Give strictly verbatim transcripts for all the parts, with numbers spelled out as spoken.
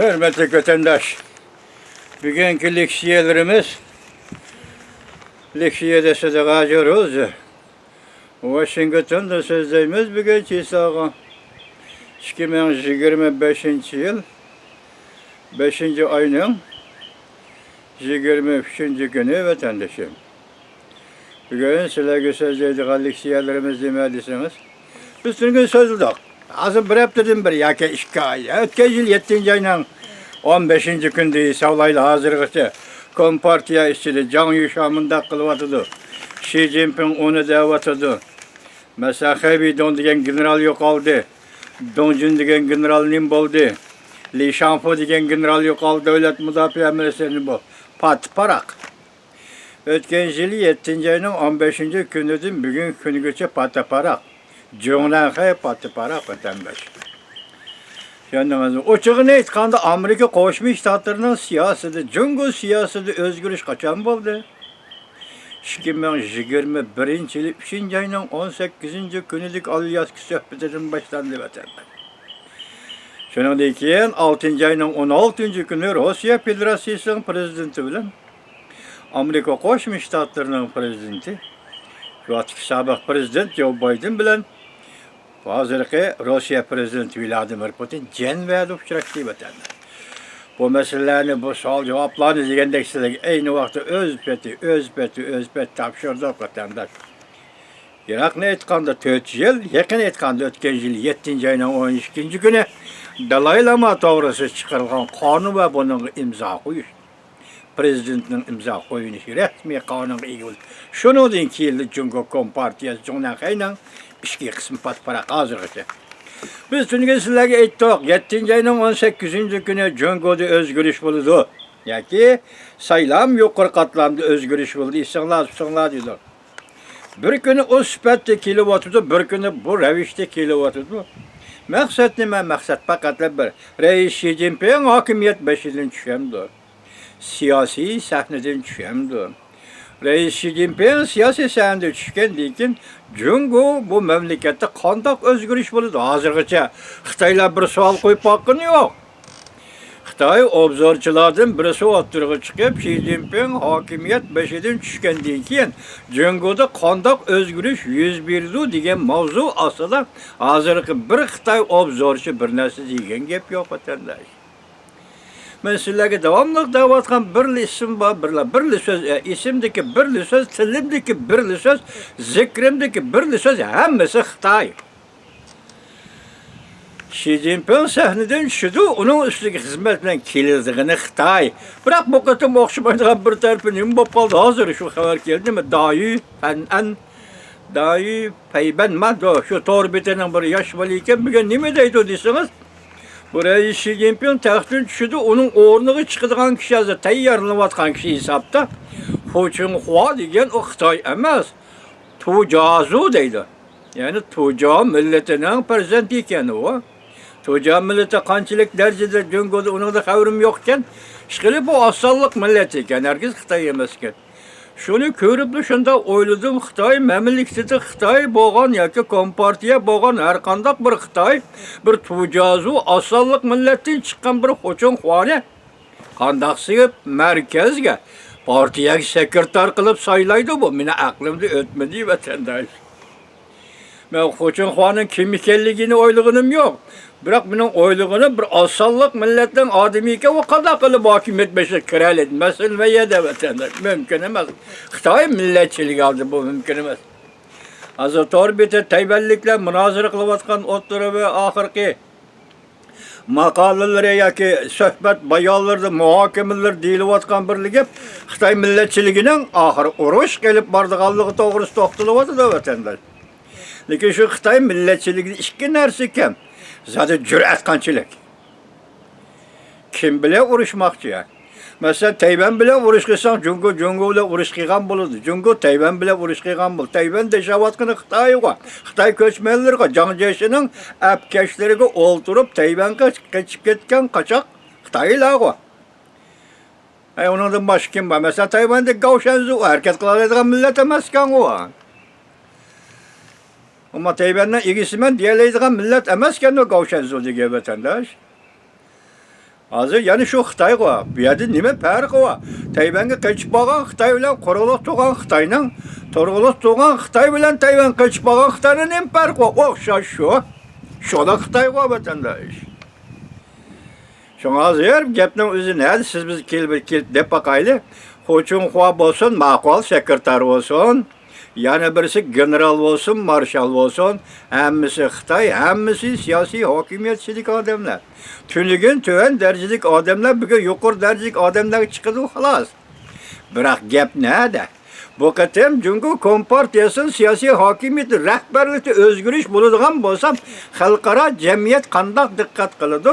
ھۆرمەتلىك ۋەتەنداش، بۈگۈنكى لېكسىيەلىرىمىز، لېكسىيەدە سىدىق ھاجى روزى، ۋاشىنگتوندا سۆزلەيمىز بۈگۈن چىساغا. ئىككى مىڭ يىگىرمە بەشىنچى يىل بەشىنچى ئاينىڭ يىگىرمە ئۈچىنچى كۈنى ۋەتەندىشىم. بۈگۈن سىلەرگە سۆزلەيدىغان لېكسىيەلىرىمىز نېمە دېسىڭىز، بىز تۈنۈگۈن سۆزلىدۇق. ھازىر بىر ھەپتىدىن بىر ياكى ئىككى ئاي، ئۆتكەن يىل يەتتىنچى ئاينىڭ ئون بەشىنچى كۈنىدە ھېسابلايلى، ھازىرغىچە كومپارتىيە ئىچىدە جاڭ يۈشا مۇنداق قىلىۋاتىدۇ، شى جىنپىڭ ئۇنى دەۋاتىدۇ. مەسىلەن، خېي بىدوڭ دېگەن گېنېرال يوقالدى. دۇڭ جۈن دېگەن گېنېرال نېمە بولدى؟ لى شاڭفۇ دېگەن گېنېرال يوقالدى، دۆلەت مۇداپىئە مىنىستىرى بولدى. پاتىپاراق. ئۆتكەن يىل يەتتىنچى ئاينىڭ ئون بەشىنچى كۈنىدىن بۈگۈنكى كۈنگىچە پاتىپاراق. جۇڭنەنخەي پاتىپاراق ۋەتەنداش. چۈشەندىڭىزمۇ؟ ئوچۇقىنى ئېيتقاندا، ئامېرىكا قوشما شتاتلىرىنىڭ سىياسىتى، جۇڭگو سىياسىتىدە ئۆزگىرىش قاچان بولدى؟ ئىككى مىڭ يىگىرمە بىرىنچى يىلى ئۈچىنچى ئاينىڭ ئون سەككىزىنچى كۈنىدىكى ئالياسكا سۆھبىتىدىن باشلاندى، ۋەتەنداش. شۇنىڭدىن كېيىن ئالتىنچى ئاينىڭ ئون ئالتىنچى كۈنى روسىيە فېدېراتسىيىسىنىڭ پىرېزىدېنتى بىلەن ئامېرىكا قوشما شتاتلىرىنىڭ پىرېزىدېنتى، شۇ ۋاقىتتىكى سابىق پىرېزىدېنت جو بايدېن بىلەن ھازىرقى روسىيە پىرېزىدېنتى ۋلادىمىر پۇتىن جەنۋەدە ئۇچراشتى، ۋەتەنداش. بۇ مەسىلىلەرنى، بۇ سوئال-جاۋابلارنى دېگەندەك سىلەرگە ئەينى ۋاقىتتا ئۆز پېتى، ئۆز پېتى، ئۆز پېتى تاپشۇردۇق، ۋەتەنداش. يىراقنى ئېيتقاندا تۆت يىل، يېقىن ئېيتقاندا ئۆتكەن يىل يەتتىنچى ئاينىڭ ئون ئىككىنچى كۈنى دالاي لاما توغرىسىدا چىقىرىلغان قانۇن ۋە بۇنىڭغا ئىمزا قويۇش. پىرېزىدېنتنىڭ ئىمزا قويۇۋېلىشى، رەسمىي قانۇنغا ئىگە بولدى. شۇنىڭدىن كېيىنلا جۇڭگو كومپارتىيەسى جۇڭنەنخەينىڭ ئىچكى قىسمى پاتىپاراق ھازىرغىچە. بىز تۈنۈگۈن سىلەرگە ئېيتتۇق، يەتتىنچى ئاينىڭ ئون سەككىزىنچى كۈنى جۇڭگودا ئۆزگىرىش بولىدۇ ياكى سايلام يۇقىرى قاتلامدا ئۆزگىرىش بولىدۇ، ئېسىڭلار تۇتۇڭلار دېدۇق. بىر كۈنى ئۇ سۈپەتتە كېلىۋاتىدۇ، بىر كۈنى بۇ رەۋىشتە كېلىۋاتىدۇ. مەقسەت نېمە؟ مەقسەت پەقەتلا بىر، رەئىس شى جىنپىڭ ھاكىمىيەت بېشىدىن چۈشەمدۇ؟ سىياسىي سەھنىدىن چۈشەمدۇ؟ رەئىس شى جىنپىڭ سىياسىي سەھنىدىن چۈشكەندىن كېيىن، جۇڭگو بۇ مەملىكەتتە قانداق ئۆزگىرىش بولىدۇ؟ ھازىرغىچە خىتايلار بىر سوئال قويۇپ باققىنى يوق. خىتاي ئوبزورچىلاردىن بىرسى ئوتتۇرىغا چىقىپ، شى جىنپىڭ ھاكىمىيەت بېشىدىن چۈشكەندىن كېيىن، جۇڭگودا قانداق ئۆزگىرىش يۈز بېرىدۇ دېگەن ماۋزۇ ئاستىدا ھازىرقى بىر خىتاي ئوبزورچى بىر نەرسە دېگەن گەپ يوق، ۋەتەنداش. مەن سىلەرگە داۋاملىق دەۋاتقان بىرلا ئىسىم بار، بىرلا، بىرلا سۆز، ئە، ئېسىمدىكى بىرلا سۆز، تىلىمدىكى بىرلا سۆز، زىكرىمدىكى بىرلا سۆز، ھەممىسى خىتاي. شى جىنپىڭ سەھنىدىن چۈشىدۇ، ئۇنىڭ ئۈستىگە خىزمەت بىلەن كېلىدىغىنى خىتاي. بىراق بۇ قېتىم ئوخشىمايدىغان بىر تەرىپى نېمە بولۇپ قالدى؟ ھازىر شۇ خەۋەر كەلدىمۇ؟ دايۈ پەنئەن، دايۈ پەيبەنما، دو، شۇ تور بېتىنىڭ بىر ياش بالا ئىكەن، بۈگۈن نېمە دەيدۇ دېسىڭىز، بۇ رەئىس شى جىنپىڭ تەختتىن چۈشىدۇ، ئۇنىڭ ئورنىغا چىقىدىغان كىشى، ھازىر تەييارلىنىۋاتقان كىشى ھېسابتا، خۇ چىڭخۇا دېگەن، ئۇ خىتاي ئەمەس، تۇجازۇ دەيدۇ. يەنى تۇجا مىللىتىنىڭ پەرزەنتى ئىكەن ئۇ. تۇجا مىللىتى قانچىلىك دەرىجىدە جۇڭگودا، ئۇنىڭدا خەۋىرىم يوق ئىكەن. ئىشقىلىپ، ئۇ ئاز سانلىق مىللەت ئىكەن، ھەرگىز خىتاي ئەمەس ئىكەن. شۇنى كۆرۈپلا شۇنداق ئويلىدىم، خىتاي مەملىكىتىدە خىتاي بولغان ياكى كومپارتىيە بولغان ھەرقانداق بىر خىتاي، بىر تۇجازۇ، ئاز سانلىق مىللەتتىن چىققان بىر خۇچىڭخۇانى قانداق سېلىپ مەركەزگە، پارتىيەگە سېكرېتار قىلىپ سايلايدۇ بۇ؟ مېنىڭ ئەقلىمدىن ئۆتمىدى، ۋەتەنداش. مەن خۇچىڭخۇانىڭ كىم ئىكەنلىكىنى ئويلىغىنىم يوق. بىراق مېنىڭ ئويلىغىنىم، بىر ئاز سانلىق مىللەتنىڭ ئادىمى ئىكەن، ئۇ قانداق قىلىپ ھاكىمىيەت بېشىغا كىرەلەيدۇ؟ مەسىلەن، مەيەدە ۋەتەنداش، مۇمكىن ئەمەس. خىتاي مىللەتچىلىكى ئالدى بۇ مۇمكىن ئەمەس. ھازىر تور بېتى تەيۋەنلىكلەر مۇنازىرە قىلىۋاتقان ئوتتۇرا ۋە ئاخىرقى ماقالىلىرى ياكى سۆھبەت بايانلىرىدا، مۇھاكىمىلىرىدە دېيىلىۋاتقان بىرلا گەپ، خىتاي مىللەتچىلىكىنىڭ ئاخىرى ئۇرۇشقا ئېلىپ بارىدىغانلىقى توغرىسىدا توختىلىۋاتىدۇ، ۋەتەنداش. لېكىن شۇ خىتاي مىللەتچىلىكىدە ئىككى نەرسە كەم. زادى جۈرئەت قانچىلىك؟ كىم بىلەن ئۇرۇشماقچى؟ مەسىلەن، تەيۋەن بىلەن ئۇرۇش قىلساڭ، جۇڭگو جۇڭگو بىلەن ئۇرۇش قىلغان بولىدۇ. جۇڭگو تەيۋەن بىلەن ئۇرۇش قىلغان بولىدۇ. تەيۋەن دەشەۋاتقىنى خىتايغا، خىتاي كۆچمەنلىرىگە، جاڭ جيېشىنىڭ ئەپكەشلىرىگە ئولتۇرۇپ، تەيۋەنگە قېچىپ كەتكەن قاچاق خىتايلارغۇ. ئەي، ئۇنىڭدىن باشقا كىم بار؟ مەسىلەن، تەيۋەندىكى گاۋ شەنزۇ ھەرىكەت قىلالايدىغان مىللەت ئەمەسكەنغۇ. ئەمما تەيۋەننىڭ ئىگىسىمەن دېيەلەيدىغان مىللەت ئەمەسكەن ئۇ گاۋ شەنزۇ دېگەن ۋەتەنداش. ھازىر يەنە شۇ خىتايغۇ. بۇ يەردە نېمە پەرقى بار؟ تەيۋەنگە قېچىپ بارغان خىتاي بىلەن قۇرۇقلۇق تۇغان خىتاينىڭ، تۇرغۇلۇق تۇغان خىتاي بىلەن تەيۋەن قېچىپ بارغان خىتاينىڭ نېمە پەرقى بار؟ ئوخشاش شۇ. شۇلا خىتايغۇ، ۋەتەنداش. شۇڭا ھازىر گەپنىڭ ئۆزى نەدە، سىز بىز كېلىپ، كېلىپ دەپ باقايلى. خۇچىڭخۇا بولسۇن، ماقۇل سېكرېتار بولسۇن، يەنە بىرسى گېنېرال بولسۇن، مارشال بولسۇن، ھەممىسى خىتاي، ھەممىسى سىياسىي ھاكىمىيەت ئىچىدىكى ئادەملەر. تۈنۈگۈن تۆۋەن دەرىجىلىك ئادەملەر بۈگۈن يۇقىرى دەرىجىلىك ئادەملەرگە چىقىدۇ، خالاس. بىراق گەپ نەدە؟ بۇ قېتىم جۇڭگو كومپارتىيەسىنىڭ سىياسىي ھاكىمىيىتى رەھبەرلىكتە ئۆزگىرىش بولىدىغان بولسا، خەلقئارا جەمئىيەت قانداق دىققەت قىلىدۇ؟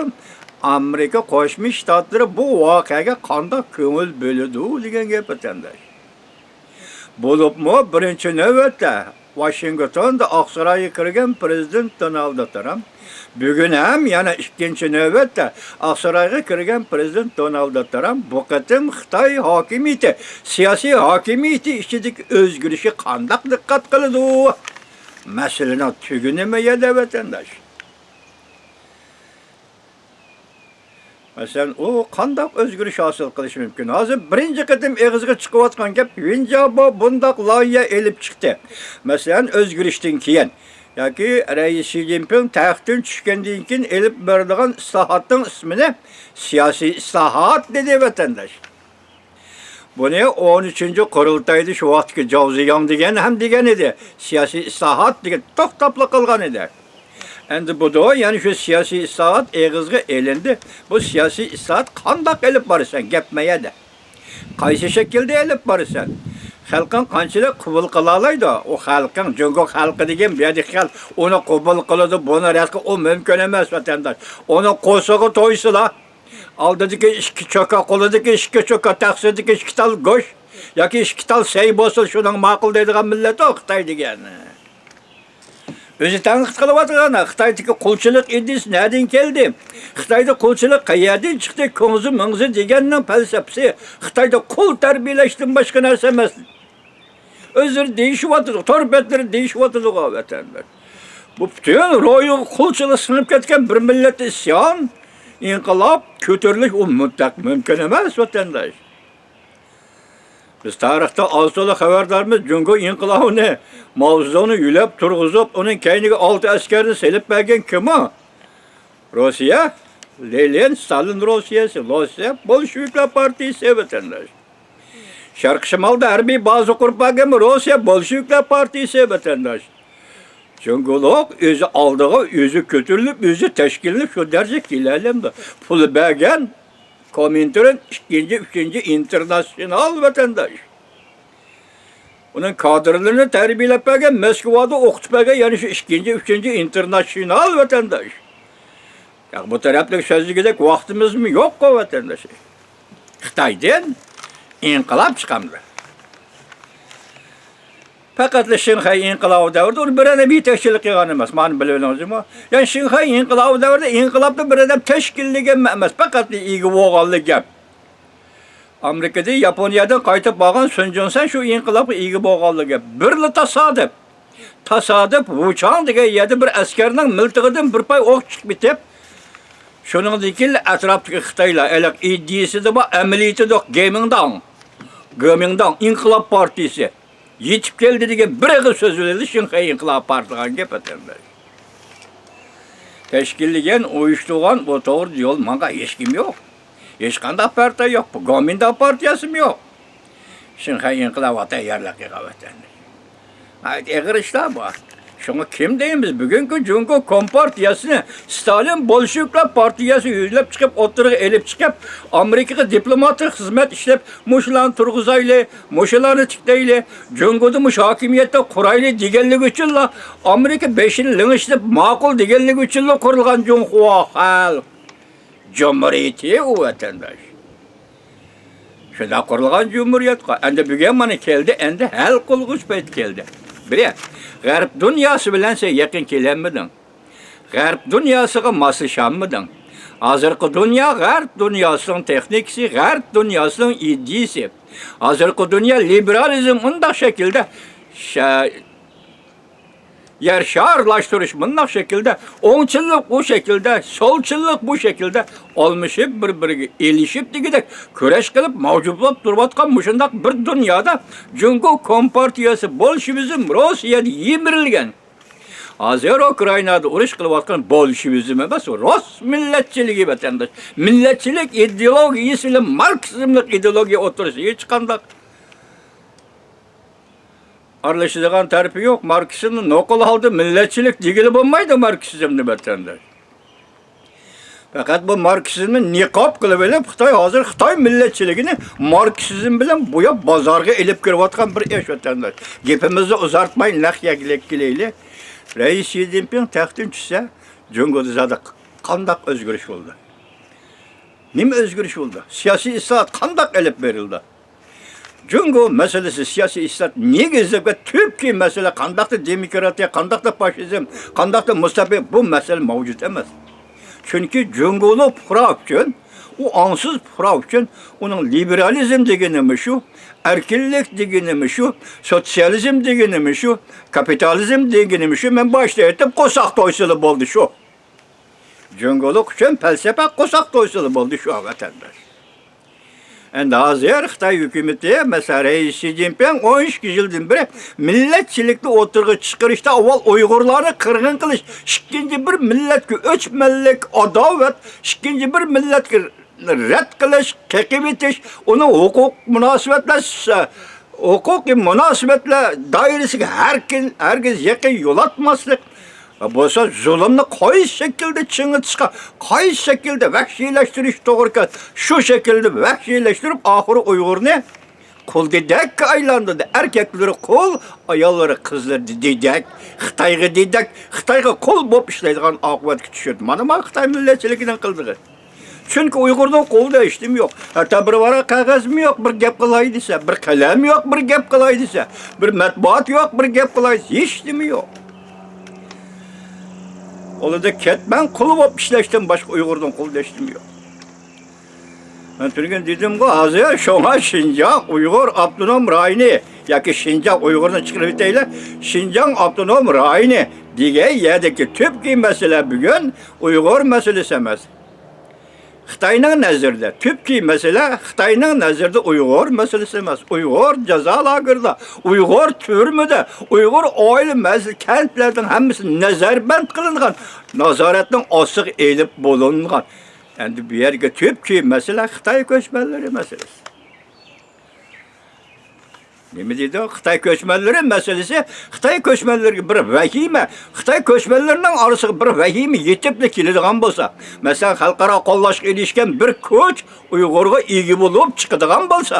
ئامېرىكا قوشما شتاتلىرى بۇ ۋەقەگە قانداق كۆڭۈل بۆلىدۇ دېگەن گەپ، ۋەتەنداش. بولۇپمۇ بىرىنچى نۆۋەتتە ۋاشىنگتوندا ئاقسارايغا كىرگەن پىرېزىدېنت دونالد ترامپ، بۈگۈن ھەم يەنە ئىككىنچى نۆۋەتتە ئاقسارايغا كىرگەن پىرېزىدېنت دونالد ترامپ بۇ قېتىم خىتاي ھاكىمىيىتى، سىياسىي ھاكىمىيىتى ئىچىدىكى ئۆزگىرىشكە قانداق دىققەت قىلىدۇ؟ مەسىلىنىڭ تۈگۈنى نېمە يەردە، ۋەتەنداش؟ مەسىلەن، ئۇ قانداق ئۆزگىرىش ھاسىل قىلىشى مۇمكىن؟ ھازىر بىرىنچى قېتىم ئېغىزغا چىقىۋاتقان گەپ، ۋېن جياباۋ بۇنداق لايىھە ئېلىپ چىقتى. مەسىلەن، ئۆزگىرىشتىن كېيىن ياكى رەئىس شى جىنپىڭ تەختتىن چۈشكەندىن كېيىن ئېلىپ بېرىدىغان ئىسلاھاتنىڭ ئىسمىنى سىياسىي ئىسلاھات دېدى، ۋەتەنداش. بۇنى ئون ئۈچىنچى قۇرۇلتايدا شۇ ۋاقىتتىكى جاۋ زىياڭ دېگەن ھەم دېگەن ئىدى. سىياسىي ئىسلاھات دېگەن توختاپلا قالغان ئىدى. ئەمدى بۇدۇ، يەنە شۇ سىياسىي ئىسلاھات ئېغىزغا ئېلىندى. بۇ سىياسىي ئىسلاھات قانداق ئېلىپ بارىسەن؟ گەپ مەيەدە. قايسى شەكىلدە ئېلىپ بارىسەن؟ خەلقىڭ قانچىلىك قوبۇل قىلالايدۇ؟ ئۇ خەلقىڭ، جۇڭگو خەلقى دېگەن بۇ يەردىكى خەلق ئۇنى قوبۇل قىلىدۇ، بۇنى رەت قىلىدۇ، ئۇ مۇمكىن ئەمەس، ۋەتەنداش. ئۇنىڭ قورسىقى تويسىلا. ئالدىدىكى ئىككى چوكا، قولىدىكى ئىككى چوكا، تەخسىدىكى ئىككى تال گۆش ياكى ئىككى تال سەي بولسا، شۇنىڭ ماقۇل دەيدىغان مىللەت ئۇ خىتاي دېگەن. ئۆزى تەنقىد قىلىۋاتقان خىتايدىكى قۇلچىلىق ئىدىيىسى نەدىن كەلدى؟ خىتايدا قۇلچىلىق قەيەردىن چىقتى؟ كۇڭزى مىڭزى دېگەننىڭ پەلسەپىسى خىتايدا قۇل تەربىيەلەشتىن باشقا نەرسە ئەمەس. ئۆزلىرى دېيىشىۋاتىدۇ، تور بەتلىرى دېيىشىۋاتىدۇغۇ، ۋەتەنداش. بۇ پۈتۈن روھىغا قۇلچىلىق سىڭىپ كەتكەن بىر مىللەتتە ئىسيان، ئىنقىلاب، كۆتۈرۈلۈش، ئۇ مۇتلەق مۇمكىن ئەمەس، ۋەتەنداش. بىز تارىختا ئاز تولا خەۋەردارمىز، جۇڭگو ئىنقىلابىنى، ماۋزېدۇڭنى يۆلەپ تۇرغۇزۇپ، ئۇنىڭ كەينىگە ئالتە ئەسكەرنى سېلىپ بەرگەن كىم ئۇ؟ روسىيە، لېنىن، ستالىن روسىيەسى، روسىيە بولشېۋىكلار پارتىيىسى، ۋەتەنداش. شەرقىي شىمالدا ھەربىي بازا قۇرۇپ بەرگەنمۇ روسىيە بولشېۋىكلار پارتىيىسى، ۋەتەنداش. جۇڭگولۇق ئۆزى ئالدىغا، ئۆزى كۆتۈرۈلۈپ، ئۆزى تەشكىللىنىپ، شۇ دەرىجىگە كېلەلەمدۇ؟ پۇل بەرگەن، كومىنتېرن ئىككىنچى، ئۈچىنچى ئىنتېرناتسىيونال، ۋەتەنداش. ئۇنىڭ كادىرلىرىنى تەربىيەلەپ بەرگەن، مەسكۇۋادا ئوقۇتۇپ بەرگەن، يەنە شۇ ئىككىنچى، ئۈچىنچى ئىنتېرناتسىيونال، ۋەتەنداش. ياق، بۇ تەرەپلىك سۆزلىگۈدەك ۋاقتىمىزمۇ يوققۇ، ۋەتەنداش. خىتايدىن ئىنقىلاب چىقامدۇ؟ پەقەتلا شىنخەي ئىنقىلابى دەۋرىدە ئۇنى بىر ئادەم يېتەكچىلىك قىلغان ئەمەس، مانا بىلىۋېلىڭىزمۇ؟ يەنى شىنخەي ئىنقىلابى دەۋرىدە ئىنقىلابنى بىر ئادەم تەشكىللىگەن ئەمەس، پەقەتلا ئىگە بولغانلىق گەپ. ئامېرىكىدىن، ياپونىيەدىن قايتىپ بارغان سۇن جۇنسەن شۇ ئىنقىلابقا ئىگە بولغانلىق گەپ. بىرلا تاسادىپ. تاسادىپ ۋۇچاڭ دېگەن يەردە بىر ئەسكەرنىڭ مىلتىقىدىن بىر پاي ئوق چىقىپ كېتىپ، شۇنىڭدىن كېيىن ئەتراپتىكى خىتايلار، ھېلىقى ئىدىيىسىدە بار، ئەمەلىيىتىدە يوق، گېمىڭداڭ، گېمىڭداڭ ئىنقىلاب پارتىيىسى يېتىپ كەلدى دېگەن بىر ئېغىز سۆز بىلەن شىنخەي ئىنقىلابى پارتلىغان گەپ ئەتەمدە. تەشكىللىگەن، ئۇيۇشتۇرغان، بۇ توغرىدا يول ماڭغان ھېچكىم يوق. ھېچقانداق پارتىيە يوق. بۇ گومىنداڭ پارتىيەسىمۇ يوق. شىنخەي ئىنقىلابى تەييارلىق قىلغان ۋەتەندە. ناھايىتى ئېغىر ئىشلار بۇ. شۇڭا كىم دەيمىز، بۈگۈنكى جۇڭگو كومپارتىيەسىنى ستالىن بولشېۋىكلار پارتىيەسى يۆلەپ چىقىپ، ئوتتۇرىغا ئېلىپ چىقىپ، ئامېرىكىغا دىپلوماتىك خىزمەت ئىشلەپ، مۇشۇلارنى تۇرغۇزايلى، مۇشۇلارنى تىكلەيلى، جۇڭگودا مۇشۇ ھاكىمىيەتنى قۇرايلى دېگەنلىكى ئۈچۈنلا، ئامېرىكا بېشىنى لىڭشىتىپ ماقۇل دېگەنلىكى ئۈچۈنلا قۇرۇلغان جۇڭخۇا خەلق جۇمھۇرىيىتى ئۇ، ۋەتەنداش. شۇنداق قۇرۇلغان جۇمھۇرىيەتقۇ. ئەمدى بۈگۈن مانا كەلدى، ئەمدى ھەل قىلغۇچ پەيت كەلدى. بىلە، غەرب دۇنياسى بىلەن سەن يېقىن كېلەلمىدىڭ. غەرب دۇنياسىغا ماسلىشالمىدىڭ. ھازىرقى دۇنيا غەرب دۇنياسىنىڭ تېخنىكىسى، غەرب دۇنياسىنىڭ ئىدىيىسى. ھازىرقى دۇنيا لىبېرالىزم ئۇنداق شەكىلدە شە-، يەر شارلاشتۇرۇش مۇنداق شەكىلدە، ئوڭچىللىق ئۇ شەكىلدە، سولچىللىق بۇ شەكىلدە ئالمىشىپ، بىر-بىرىگە ئېلىشىپ دېگۈدەك كۈرەش قىلىپ مەۋجۇتلاپ تۇرۇۋاتقان مۇشۇنداق بىر دۇنيادا جۇڭگو كومپارتىيەسى، بولشېۋىزم روسىيەدە يىمىرىلگەن. ھازىر ئۇكرائىنادا ئۇرۇش قىلىۋاتقان بولشېۋىزم ئەمەس، رۇس مىللەتچىلىكى ۋەتەنداش. مىللەتچىلىك ئىدېئولوگىيىسى بىلەن ماركسىزملىق ئىدېئولوگىيە ئوتتۇرىسىغا ھېچقانداق ئارىلىشىدىغان تەرىپى يوق. ماركسىزمنى نوقۇل ھالدا مىللەتچىلىك دېگىلى بولمايدۇ ماركسىزمنى ۋەتەنداش. پەقەت بۇ ماركسىزمنى نىقاب قىلىۋېلىپ، خىتاي ھازىر خىتاي مىللەتچىلىكىنى ماركسىزم بىلەن بوياپ بازارغا ئېلىپ كىرىۋاتقان بىر ئىش ۋەتەنداش. گېپىمىزنى ئۇزارتماي نەق يەرگە كېلەيلى. رەئىس شى جىنپىڭ تەختتىن چۈشسە، جۇڭگودا زادى قانداق ئۆزگىرىش بولدى؟ نېمە ئۆزگىرىش بولدى؟ سىياسىي ئىسلاھات قانداق ئېلىپ بېرىلدى؟ جۇڭگو مەسىلىسى، سىياسىي ئىسلاھات نېگىزلىك ۋە تۈپكى مەسىلە قانداقتۇر دېموكراتىيە، قانداقتۇر فاشىزم، قانداقتۇر مۇستەبىت، بۇ مەسىلە مەۋجۇت ئەمەس. چۈنكى جۇڭگولۇق پۇقرا ئۈچۈن، ئۇ ئاڭسىز پۇقرا ئۈچۈن ئۇنىڭ لىبېرالىزم دېگىنىمۇ شۇ، ئەركىنلىك دېگىنىمۇ شۇ، سوتسىيالىزم دېگىنىمۇ شۇ، كاپىتالىزم دېگىنىمۇ شۇ، مەن باشتا ئېيتتىم، قورساق تويسىلا بولدى شۇ. جۇڭگولۇق ئۈچۈن پەلسەپە قورساق تويسىلا بولدى شۇ ۋەتەنداش. ئەمدى ھازىر خىتاي ھۆكۈمىتى، مەسىلەن، رەئىس شى جىنپىڭ ئون ئىككى يىلدىن بېرى مىللەتچىلىكنى ئوتتۇرىغا چىقىرىشتا ئاۋۋال ئۇيغۇرلارنى قىرغىن قىلىش، ئىككىنچى بىر مىللەتكە ئۆچمەنلىك، ئاداۋەت، ئىككىنچى بىر مىللەتكە رەت قىلىش، قېقىۋېتىش، ئۇنىڭ ھوقۇق مۇناسىۋەتلەر، ھوقۇقىي مۇناسىۋەتلەر دائىرىسىگە ھەركىن-، ھەرگىز يېقىن يولاتماسلىق، بولسا زۇلۇمنى قايسى شەكىلدە چىڭىتىشقا، قايسى شەكىلدە ۋەھشىيلەشتۈرۈش توغرا كەل-، شۇ شەكىلدە ۋەھشىيلەشتۈرۈپ، ئاخىرى ئۇيغۇرنى قۇل دېدەككە ئايلاندۇردى. ئەركەكلىرى قۇل، ئاياللىرى، قىزلىرى دېدەك، خىتايغا دېدەك، خىتايغا قۇل بولۇپ ئىشلەيدىغان ئاقىۋەتكە چۈشۈردى. مانا، مانا خىتاي مىللەتچىلىكىنىڭ قىلدىغى. چۈنكى ئۇيغۇرنىڭ قولىدا ھېچنېمە يوق. ھەتتا بىر ۋاراق قەغەزمۇ يوق، بىر گەپ قىلاي دېسە، بىر قەلەم يوق، بىر گەپ قىلاي دېسە، بىر مەتبۇئات يوق، بىر گەپ قىلاي دېسە، ھېچنېمە يوق. قولىدا كەتمەن قۇلى بولۇپ ئىشلەشتىن باشقا ئۇيغۇرنىڭ قولىدا ھېچنېمە يوق. مەن تۈنۈگۈن دېدىمغۇ، ھازىر شۇڭا شىنجاڭ ئۇيغۇر ئاپتونوم رايونى ياكى شىنجاڭ ئۇيغۇرنى چىقىرىۋېتەيلى، شىنجاڭ ئاپتونوم رايونى دېگەن يەردىكى تۈپكى مەسىلە بۈگۈن ئۇيغۇر مەسىلىسى ئەمەس. خىتاينىڭ نەزىرىدە تۈپكى مەسىلە، خىتاينىڭ نەزىرىدە ئۇيغۇر مەسىلىسى ئەمەس. ئۇيغۇر جازا لاگېرىدا، ئۇيغۇر تۈرمىدە، ئۇيغۇر ئائىلە مەسىلە، كەنتلەرنىڭ ھەممىسى نەزەربەند قىلىنغان، نازارەتنىڭ ئاستىغا ئېلىپ بولۇنغان. ئەمدى بۇ يەرگە تۈپكى مەسىلە خىتاي كۆچمەنلىرى مەسىلىسى. نېمە دېدۇق؟ خىتاي كۆچمەنلىرى مەسىلىسى، خىتاي كۆچمەنلىرىگە بىر ۋەھىمە، خىتاي كۆچمەنلىرىنىڭ ئارىسىغا بىر ۋەھىمە يېتىپلا كېلىدىغان بولسا، مەسىلەن، خەلقئارا قوللاشقا ئېرىشكەن بىر كۈچ ئۇيغۇرغا ئىگە بولۇپ چىقىدىغان بولسا،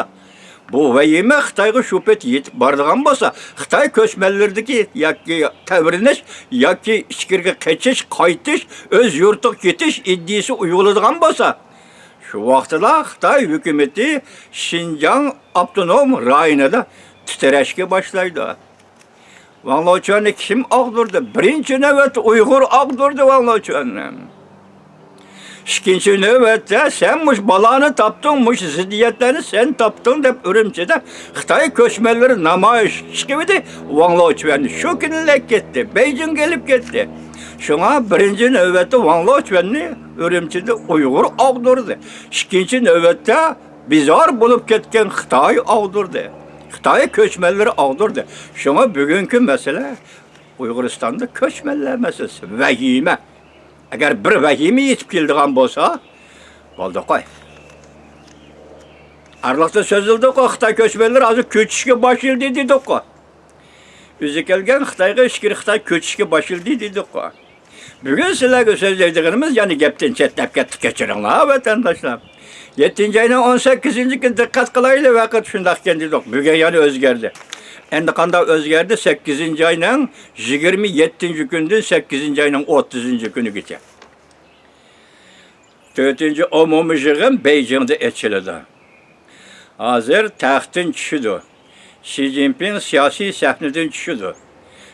بۇ ۋەھىمە خىتايغا شۇ پېتى يېتىپ بارىدىغان بولسا، خىتاي كۆچمەنلىرىدىكى ياكى تەۋرىنىش، ياكى ئىچكىرىگە قېچىش، قايتىش، ئۆز يۇرتىغا كېتىش ئىدىيىسى ئويغىنىدىغان بولسا، شۇ ۋاقتىدا خىتاي ھۆكۈمىتى شىنجاڭ ئاپتونوم رايونىدا تىترەشكە باشلايدۇ. ۋاڭ لېچۈەننى كىم ئاغدۇردى؟ بىرىنچى نۆۋەتتە ئۇيغۇر ئاغدۇردى ۋاڭ لېچۈەننى. ئىككىنچى نۆۋەتتە، سەن مۇشۇ بالانى تاپتىڭ، مۇشۇ زىددىيەتلەرنى سەن تاپتىڭ دەپ، ئۈرۈمچىدە خىتاي كۆچمەنلىرى نامايىشقا چىقىۋىدى. ۋاڭ لېچۈەننى شۇ كۈنىلا كەتتى، بېيجىڭغا ئېلىپ كەتتى. شۇڭا بىرىنچى نۆۋەتتە ۋاڭ لېچۈەننى ئۈرۈمچىدە ئۇيغۇر ئاغدۇردى. ئىككىنچى نۆۋەتتە بىزار بولۇپ كەتكەن خىتاي ئاغدۇردى. خىتاي كۆچمەنلىرى ئاغدۇردى. شۇڭا بۈگۈنكى مەسىلە ئۇيغۇرىستاندا كۆچمەنلەر مەسىلىسى. ۋەھىمە. ئەگەر بىر ۋەھىمە يېتىپ كېلىدىغان بولسا، بولدى قوي. ئارىلىقتا سۆزلىدۇققۇ، خىتاي كۆچمەنلىرى ھازىر كۆچۈشكە باشلىدى دېدۇققۇ. ئۆزى كەلگەن خىتايغا ئىچكىرى خىتاي كۆچۈشكە باشلىدى دېدۇققۇ. بۈگۈن سىلەرگە سۆزلەيدىغىنىمىز، يەنە گەپتىن چەتلەپ كەتتۇق، كەچۈرۈڭلار ۋەتەنداشلار. يەتتىنچى ئاينىڭ ئون سەككىزىنچى كۈنى دىققەت قىلايلى، ۋاقىت شۇنداق ئىكەن دېدۇق. بۈگۈن يەنە ئۆزگەردى. ئەمدى قانداق ئۆزگەردى؟ سەككىزىنچى ئاينىڭ يىگىرمە يەتتىنچى كۈنىدىن سەككىزىنچى ئاينىڭ ئوتتۇزىنچى كۈنىگىچە. تۆتىنچى ئومۇمىي يىغىن بېيجىڭدا ئېچىلىدۇ. ھازىر تەختتىن چۈشىدۇ. شى جىنپىڭ سىياسىي سەھنىدىن چۈشىدۇ.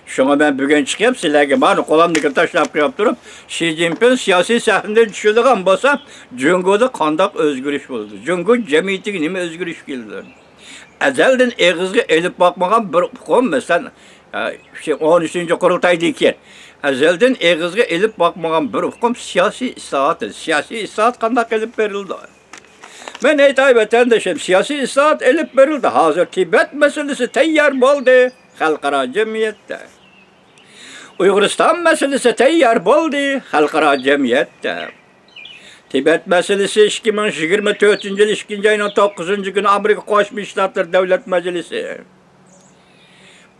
شۇڭا مەن بۈگۈن چىقىپ، سىلەرگە مانا قولۇمدىكىنى تاشلاپ قويۇپ تۇرۇپ، شى جىنپىڭ سىياسىي سەھنىدىن چۈشىدىغان بولسا، جۇڭگودا قانداق ئۆزگىرىش بولىدۇ؟ جۇڭگو جەمئىيىتىگە نېمە ئۆزگىرىش كېلىدۇ؟ ئەزەلدىن ئېغىزغا ئېلىپ باقمىغان بىر ئۇقۇم، مەسىلەن، ئە، شۇ ئون ئۈچىنچى قۇرۇلتايدىن كېيىن ئەزەلدىن ئېغىزغا ئېلىپ باقمىغان بىر ئۇقۇم سىياسىي ئىسلاھات. سىياسىي ئىسلاھات قانداق ئېلىپ بېرىلىدۇ؟ مەن ئېيتاي ۋەتەندىشىم، سىياسىي ئىسلاھات ئېلىپ بېرىلدى. ھازىر تىبەت مەسىلىسى تەييار بولدى خەلقئارا جەمئىيەتتە. ئۇيغۇرىستان مەسىلىسى تەييار بولدى خەلقئارا جەمئىيەتتە. تىبەت مەسىلىسى ئىككى مىڭ يىگىرمە تۆتىنچى يىل ئىككىنچى ئاينىڭ توققۇزىنچى كۈنى ئامېرىكا قوشما شتاتلىرى دۆلەت مەجلىسى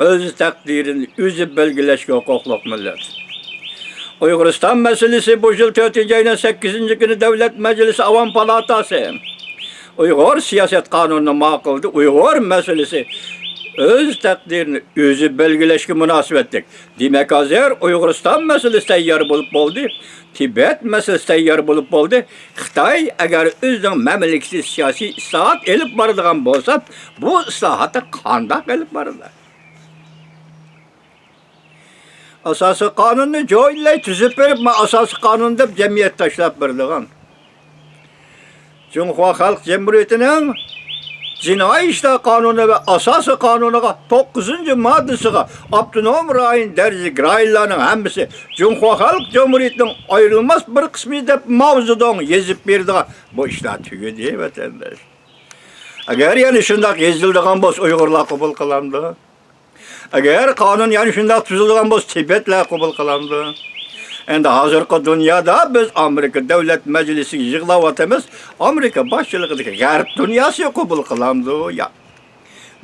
ئۆز تەقدىرىنى ئۆزى بەلگىلەشكە ھوقۇقلۇق مىللەت. ئۇيغۇرىستان مەسىلىسى بۇ يىل تۆتىنچى ئاينىڭ سەككىزىنچى كۈنى دۆلەت مەجلىسى ئاۋام پالاتاسى ئۇيغۇر سىياسەت قانۇنىنى ماقۇللىدى. ئۇيغۇر مەسىلىسى ئۆز تەقدىرىنى ئۆزى بەلگىلەشكە مۇناسىۋەتلىك. دېمەك، ھازىر ئۇيغۇرىستان مەسىلىسى تەييار بولۇپ بولدى، تىبەت مەسىلىسى تەييار بولۇپ بولدى. خىتاي ئەگەر ئۆزىنىڭ مەملىكىتى سىياسىي ئىسلاھات ئېلىپ بارىدىغان بولسا، بۇ ئىسلاھاتنى قانداق ئېلىپ بارىدۇ؟ ئاساسىي قانۇننى جويلەي تۈزۈپ بېرىپ، ما ئاساسىي قانۇن دەپ جەمئىيەت تاشلاپ بېرىدىغان. جۇڭخۇا خەلق جۇمھۇرىيىتىنىڭ جىنايى ئىشلار قانۇنى ۋە ئاساسىي قانۇنىغا توققۇزىنچى ماددىسىغا ئاپتونوم رايون دەرىجىلىك رايونلارنىڭ ھەممىسى جۇڭخۇا خەلق جۇمھۇرىيىتىنىڭ ئايرىلماس بىر قىسمى دەپ ماۋزېدۇڭ يېزىپ بېرىدىغان بۇ ئىشلار تۈگىدى، ۋەتەنداش. ئەگەر يەنە شۇنداق يېزىلىدىغان بولسا، ئۇيغۇرلار قوبۇل قىلامدۇ؟ ئەگەر قانۇن يەنە شۇنداق تۈزۈلىدىغان بولسا، تىبەتلەر قوبۇل قىلامدۇ؟ ئەمدى ھازىرقى دۇنيادا بىز ئامېرىكا دۆلەت مەجلىسىگە يىغلاۋاتىمىز، ئامېرىكا باشچىلىقىدىكى غەرب دۇنياسى قوبۇل قىلامدۇ؟ ياق.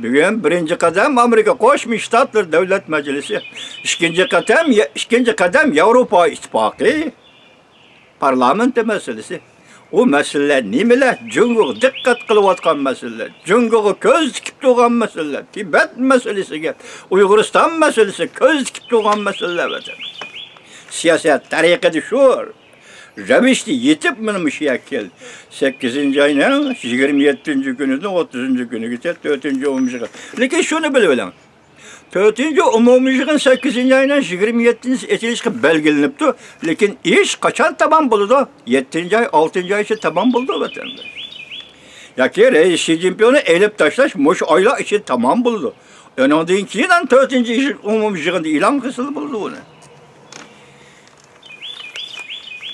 بۈگۈن بىرىنچى قەدەم ئامېرىكا قوشما شتاتلىرى دۆلەت مەجلىسى، ئىككىنچى قەدەم، ئىككىنچى قەدەم ياۋروپا ئىتتىپاقى. پارلامېنت مەسىلىسى. ئۇ مەسىلىلەر نېمىلەر؟ جۇڭگوغا دىققەت قىلىۋاتقان مەسىلىلەر، جۇڭگوغا كۆز تىكىپ تۇرغان مەسىلىلەر، تىبەت مەسىلىسىگە، ئۇيغۇرىستان مەسىلىسىگە كۆز تىكىپ تۇرغان مەسىلىلەر، ۋەتەن. سىياسەت تەرىقىدە شۇ رەۋىشتە يېتىپ، مانا مۇشۇ يەرگە كەلدى. سەككىزىنچى ئاينىڭ يىگىرمە يەتتىنچى كۈنىدىن ئوتتۇزىنچى كۈنىگىچە تۆتىنچى ئومۇميىغىن. لېكىن شۇنى بىلىۋېلىڭ. تۆتىنچى ئومۇميىغىن سەككىزىنچى ئاينىڭ يىگىرمە يەتتىنچىسى ئېچىلىشقا بەلگىلىنىپتۇ، لېكىن ئىش قاچان تامام بولىدۇ؟ يەتتىنچى ئاي، ئالتىنچى ئاي ئىچىدە تامام بولىدۇ، ۋەتەنداش. ياكى رەئىس شى جىنپىڭنى ئېلىپ تاشلاش مۇشۇ ئايلار ئىچىدە تامام بولىدۇ. ئۇنىڭدىن كېيىن تۆتىنچى ئومۇميىغىندا ئېلان قىلسىلا بولىدۇ ئۇنى.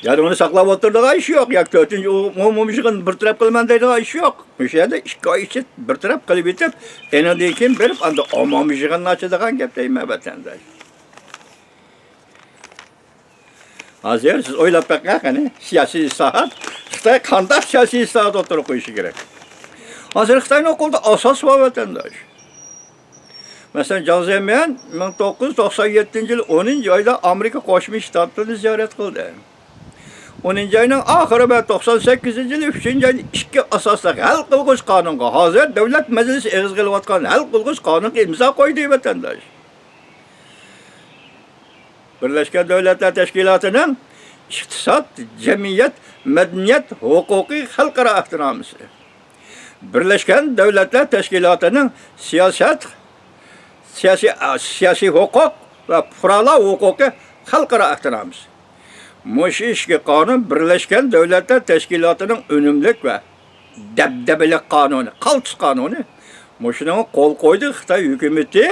يەنى ئۇنى ساقلاپ ئولتۇرىدىغان ئىش يوق. ياكى تۆتىنچى ئومۇميىغىن بىر تەرەپ قىلىمەن دەيدىغان ئىش يوق. مۇشۇ يەردە ئىككى ئاي ئىچىدە بىر تەرەپ قىلىپ يېتىپ، ئېنىڭدىن كېيىن بېرىپ ئاندا ئومۇميىغىننى ئاچىدىغان گەپ دەيمەن، ۋەتەنداش. ھازىر سىز ئويلاپ بېقىڭ قېنى، سىياسىي ئىسلاھات، خىتاي قانداق سىياسىي ئىسلاھات ئوتتۇرىغا قويۇشى كېرەك؟ ھازىر خىتاينىڭ قولىدا ئاساس بار، ۋەتەنداش. مەسىلەن، جاڭ زېمىن مىڭ توققۇز يۈز توقسان يەتتىنچى يىل ئونىنچى ئايدا ئامېرىكا قوشما شتاتلىرىنى زىيارەت قىلدى. ئونىنچى ئاينىڭ ئاخىرى ۋە توقسان سەككىزىنچى يىلى ئۈچىنچى ئايدا ئىككى ئاساسلىق ھەل قىلغۇچ قانۇنغا، ھازىر دۆلەت مەجلىسى ئېغىزغا ئېلىۋاتقان ھەل قىلغۇچ قانۇنغا ئىمزا قويدى، ۋەتەنداش. بىرلەشكەن دۆلەتلەر تەشكىلاتىنىڭ ئىقتىساد، جەمئىيەت، مەدەنىيەت، ھوقۇقىي خەلقئارا ئەھدىنامىسى. بىرلەشكەن دۆلەتلەر تەشكىلاتىنىڭ سىياسەت، سىياسىي، سىياسىي ھوقۇق ۋە پۇقرالار ھوقۇقى خەلقئارا ئەھدىنامىسى. مۇشۇ ئىككى قانۇن بىرلەشكەن دۆلەتلەر تەشكىلاتىنىڭ ئۈنۈملۈك ۋە دەبدەبىلىك قانۇنى، قالتىس قانۇنى. مۇشۇنىڭغا قول قويدى خىتاي ھۆكۈمىتى.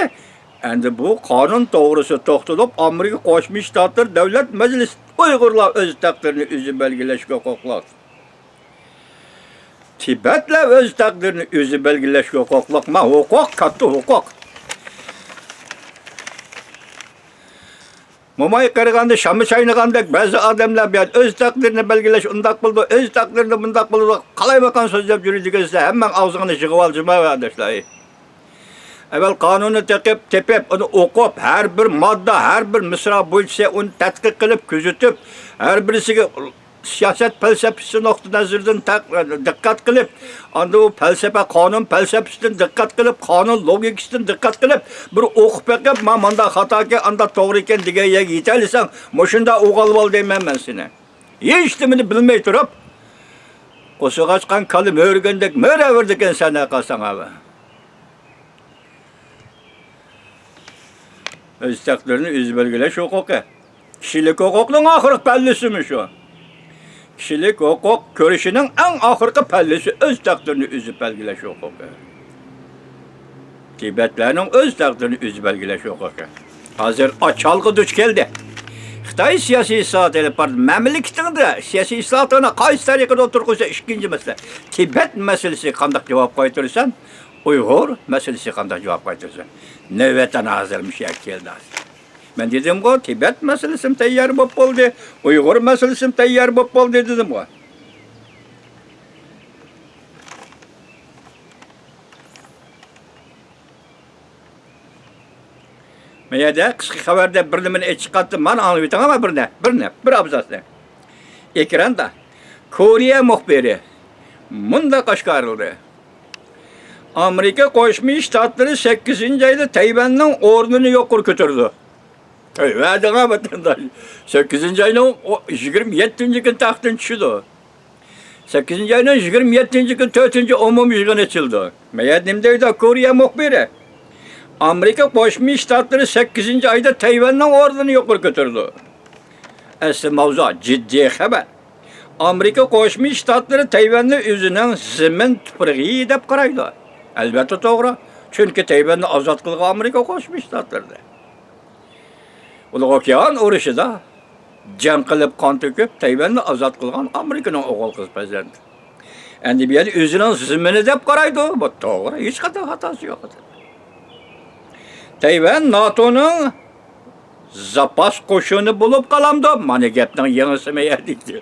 ئەمدى بۇ قانۇن توغرىسىدا توختىلىپ، ئامېرىكا قوشما شتاتلىرى دۆلەت مەجلىسى ئۇيغۇرلار ئۆز تەقدىرىنى ئۆزى بەلگىلەشكە ھوقۇقلۇق. تىبەتلەر ئۆز تەقدىرىنى ئۆزى بەلگىلەشكە ھوقۇقلۇق. ما ھوقۇق، كاتتا ھوقۇق. موماي قېرىغاندا شاما چاينىغاندەك بەزى ئادەملەر بۇ يەردە ئۆز تەقدىرىنى بەلگىلەش ئۇنداق بولىدۇ، ئۆز تەقدىرىنى بۇنداق بولىدۇ، قالايمىقان سۆزلەپ يۈرىدىكەنسىلەر، ھەممەڭ ئاغزىڭنى يىغىۋال جۇما ئاداشلار. ئەۋۋەل قانۇننى تېقىپ، تېپىپ، ئۇنى ئوقۇپ، ھەر بىر ماددا، ھەر بىر مىسرا بويىچە ئۇنى تەتقىق قىلىپ، كۆزىتىپ، ھەر بىرسىگە سىياسەت پەلسەپىسى نۇقتىئى نەزىرىدىن تەق-، دىققەت قىلىپ، ئاندىن ئۇ پەلسەپە، قانۇن پەلسەپىسىدىن دىققەت قىلىپ، قانۇن لوگىكىسىدىن دىققەت قىلىپ، بىر ئوقۇپ بېقىپ، ما مانداق خاتاكەن، ئانداق توغرا ئىكەن دېگەن يەرگە يېتەلىسەڭ، مۇشۇنداق ئوغۇل بول دەيمەن مەن سېنى. ھېچنېمىنى بىلمەي تۇرۇپ، قورسىقى ئاچقان كالا مۆرىگەندەك مۆرەۋېرىدىكەنسەن ھەرقايسىڭ ھەۋە. ئۆز تەقدىرىنى ئۆزى بەلگىلەش ھوقۇقى. كىشىلىك ھوقۇقنىڭ ئاخىرقى پەللىسىمۇ شۇ. كىشىلىك ھوقۇق كۈرىشىنىڭ ئەڭ ئاخىرقى پەللىسى ئۆز تەقدىرىنى ئۆزى بەلگىلەش ھوقۇقى. تىبەتلەرنىڭ ئۆز تەقدىرىنى ئۆزى بەلگىلەش ھوقۇقى ھازىر ئاچالغا دۇچ كەلدى. خىتاي سىياسىي ئىسلاھات ئېلىپ بارىدۇ. مەملىكىتىڭدە سىياسىي ئىسلاھاتىڭنى قايسى تەرىقىدە ئوتتۇرىغا قويسا، ئىككىنچى مەسىلە، تىبەت مەسىلىسىگە قانداق جاۋاب قايتۇرىسەن؟ ئۇيغۇر مەسىلىسىگە قانداق جاۋاب قايتۇرىسەن؟ نۆۋەت ئەنە ھازىر مۇشۇ يەرگە كەلدى ھازىر. مەن دېدىمغۇ، تىبەت مەسىلىسىمۇ تەييار بولۇپ بولدى، ئۇيغۇر مەسىلىسىمۇ تەييار بولۇپ بولدى دېدىمغۇ. مەن يەردە قىسقا خەۋەردە بىر نېمىنى ئېچىقاتتىم. مانا ئاڭلىۋېتىڭ، ئەمما بىرنى، بىرنى، بىر ئابزاسنى. ئېكراندا كورېيە مۇخبىرى مۇنداق ئاشكارىلىدى: ئامېرىكا قوشما شتاتلىرى سەككىزىنچى ئايدا تەيۋەننىڭ ئورنىنى يۇقىرى كۆتۈرىدۇ. تەيۋەن دېگەن ۋەتەنداش سەككىزىنچى ئاينىڭ ئو-، يىگىرمە يەتتىنچى كۈنى تەختتىن چۈشىدۇ. سەككىزىنچى ئاينىڭ يىگىرمە يەتتىنچى كۈنى تۆتىنچى ئومۇمىي يىغىن ئېچىلىدۇ. مەيەر نېمە دەيدۇ؟ كورېيە مۇخبىرى. ئامېرىكا قوشما شتاتلىرى سەككىزىنچى ئايدا تەيۋەننىڭ ئورنىنى يۇقىرى كۆتۈرىدۇ. ئەسلى ماۋزۇ جىددىي خەۋەر. ئامېرىكا قوشما شتاتلىرى تەيۋەننى ئۆزىنىڭ زېمىن تۇپرىقى دەپ قارايدۇ. ئەلۋەتتە توغرا. چۈنكى تەيۋەننى ئازاد قىلغان ئامېرىكا قوشما شتاتلىرىدە. ئۇلۇغ ئوكيان ئۇرۇشىدا جەڭ قىلىپ، قان تۆكۈپ، تەيۋەننى ئازاد قىلغان ئامېرىكىنىڭ ئوغۇل قىز پەرزەنتى. ئەمدى بۇ يەردە ئۆزىنىڭ زېمىنى دەپ قارايدۇ. بۇ توغرا، ھېچقانداق خاتاسى يوق. تەيۋەن ناتونىڭ زاپاس قوشۇنى بولۇپ قالامدۇ؟ مانا گەپنىڭ يېڭىسى مەيەردىكى.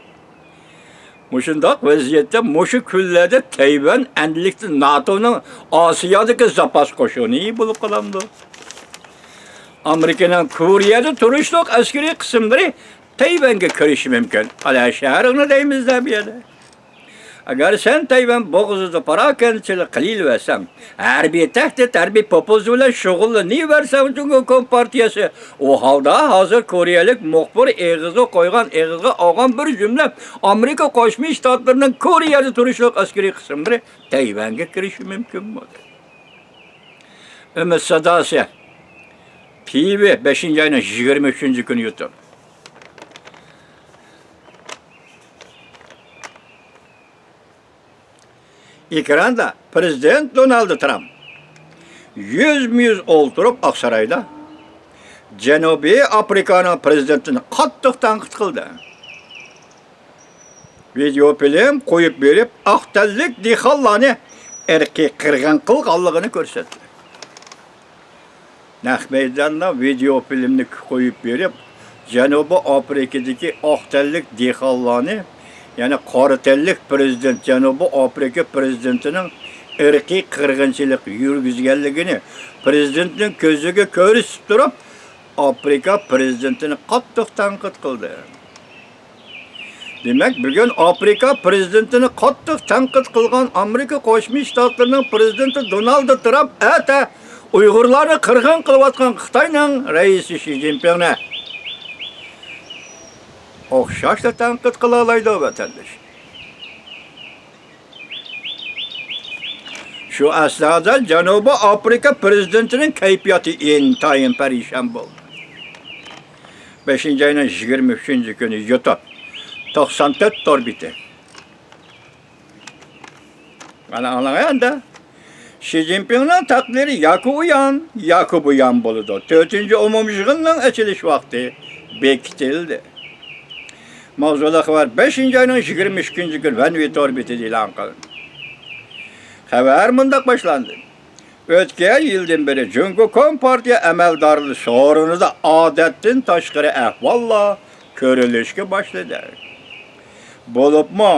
مۇشۇنداق ۋەزىيەتتە مۇشۇ كۈنلەردە تەيۋەن ئەمدىلىكتە ناتونىڭ ئاسىيادىكى زاپاس قوشۇنى بولۇپ قالامدۇ؟ ئامېرىكىنىڭ كورېيەدە تۇرۇشلۇق ئەسكىرىي قىسىملىرى تەيۋەنگە كىرىشى مۇمكىن. ئالا شەھىرىڭنى دەيمىز-دە بۇ يەردە. ئەگەر سەن تەيۋەن بوغۇزىدا پاراكەندىچىلىك قىلىۋەرسەڭ، ھەربىي تەھدىت، ھەربىي پوپۇزم بىلەن شۇغۇللىنىۋەرسەڭ، جۇڭگو كومپارتىيەسى. ئۇ ھالدا ھازىر كورېيەلىك مۇخبىر ئېغىزغا قويغان، ئېغىزغا ئالغان بىر جۈملە ئامېرىكا قوشما شتاتلىرىنىڭ كورېيەدە تۇرۇشلۇق ئەسكىرىي قىسىملىرى تەيۋەنگە كىرىشى مۇمكىنمۇ؟ ئۈمىد ساداسى. تىۋى بەشىنچى ئاينىڭ يىگىرمە ئۈچىنچى كۈنى يۇتۇپ. ئېكراندا پىرېزىدېنت دونالد ترامپ يۈزمۇ يۈز ئولتۇرۇپ ئاقسارايدا جەنۇبىي ئافرىقانىڭ پىرېزىدېنتىنى قاتتىق تەنقىد قىلدى. ۋىدېئو فىلىم قويۇپ بېرىپ، ئاق تەنلىك دېھقانلارنى ئىرقىي قىرغىن قىلغانلىقىنى كۆرسەتتى. نەق مەيداندا ۋىدېئو فىلىمنى قويۇپ بېرىپ، جەنۇبىي ئافرىكىدىكى ئاق تەنلىك دېھقانلارنى، يەنى قارا تەنلىك پىرېزىدېنت، جەنۇبىي ئافرىكا پىرېزىدېنتىنىڭ ئىرقىي قىرغىنچىلىق يۈرگۈزگەنلىكىنى پىرېزىدېنتنىڭ كۆزىگە كۆرسىتىپ تۇرۇپ، ئافرىكا پىرېزىدېنتىنى قاتتىق تەنقىد قىلدى. دېمەك، بۈگۈن ئافرىكا پىرېزىدېنتىنى قاتتىق تەنقىد قىلغان ئامېرىكا قوشما شتاتلىرىنىڭ پىرېزىدېنتى دونالد ترامپ ئەتە ئۇيغۇرلارنى قىرغىن قىلىۋاتقان خىتاينىڭ رەئىسى شى جىنپىڭنى ئوخشاشلا تەنقىد قىلالايدۇ، ۋەتەنداش. شۇ ئەسنادا جەنۇبىي ئافرىكا پىرېزىدېنتىنىڭ كەيپىياتى ئىنتايىن پەرىشان بولدى. بەشىنچى ئاينىڭ يىگىرمە ئۈچىنچى كۈنى يۇتۇپ، توقسان تۆت تور بېتى. مانا ئاڭلاڭ ئەمدى. شى جىنپىڭنىڭ تەقدىرى ياكى ئۇيان، ياكى بۇيان بولىدۇ. تۆتىنچى ئومۇميىغىننىڭ ئېچىلىش ۋاقتى بېكىتىلدى. ماۋزۇلۇق خەۋەر بەشىنچى ئاينىڭ يىگىرمە ئىككىنچى كۈنى ۋەنۋى تور بېتىدە ئېلان قىلىندى. خەۋەر مۇنداق باشلاندى. ئۆتكەن يىلدىن بېرى جۇڭگو كومپارتىيە ئەمەلدارلىرى سورۇنىدا ئادەتتىن تاشقىرى ئەھۋاللار كۆرۈلۈشكە باشلىدى. بولۇپمۇ،